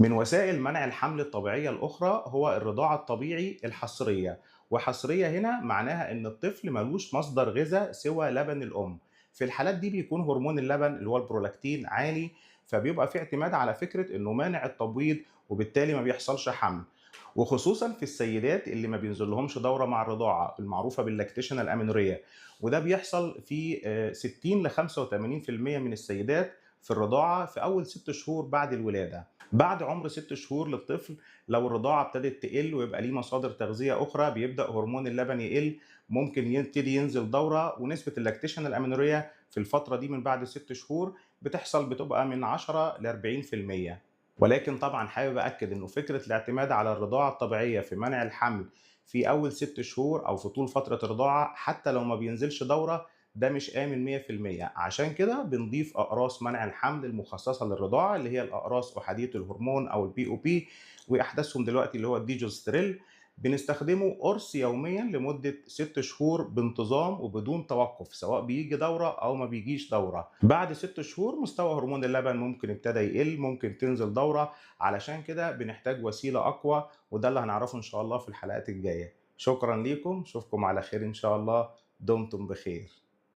من وسائل منع الحمل الطبيعية الأخرى هو الرضاعة الطبيعي الحصرية، وحصرية هنا معناها إن الطفل ملوش مصدر غذاء سوى لبن الأم. في الحالات دي بيكون هرمون اللبن اللي هو البرولاكتين عالي، فبيبقى في اعتماد على فكرة إنه مانع التبويض وبالتالي ما بيحصلش حمل، وخصوصا في السيدات اللي ما بينزل لهمش دورة مع الرضاعة المعروفة بال lactational amenorrhea، وده بيحصل في 60 ل 85% من السيدات في الرضاعة في أول 6 شهور بعد الولادة. بعد عمر 6 شهور للطفل لو الرضاعة ابتدت تقل ويبقى ليه مصادر تغذية أخرى بيبدأ هرمون اللبن يقل، ممكن يبتدي ينزل دورة، ونسبة ال lactational amenorrhea في الفترة دي من بعد 6 شهور بتبقى من 10 ل 40%. ولكن طبعا حابب أكد إنه فكرة الاعتماد على الرضاعة الطبيعية في منع الحمل في أول 6 شهور أو في طول فترة الرضاعة حتى لو ما بينزلش دورة ده مش آمن 100%. عشان كده بنضيف أقراص منع الحمل المخصصة للرضاعة اللي هي الأقراص أحادية الهرمون أو ال POP، وأحدثهم دلوقتي اللي هو ال desogestrel. بنستخدمه قرص يوميا لمدة 6 شهور بانتظام وبدون توقف، سواء بيجي دورة أو ما بيجيش دورة. بعد 6 شهور مستوى هرمون اللبن ممكن ابتدى يقل، ممكن تنزل دورة، علشان كده بنحتاج وسيلة أقوى، وده اللي هنعرفه إن شاء الله في الحلقات الجاية. شكرا ليكم، أشوفكم على خير إن شاء الله، دمتم بخير.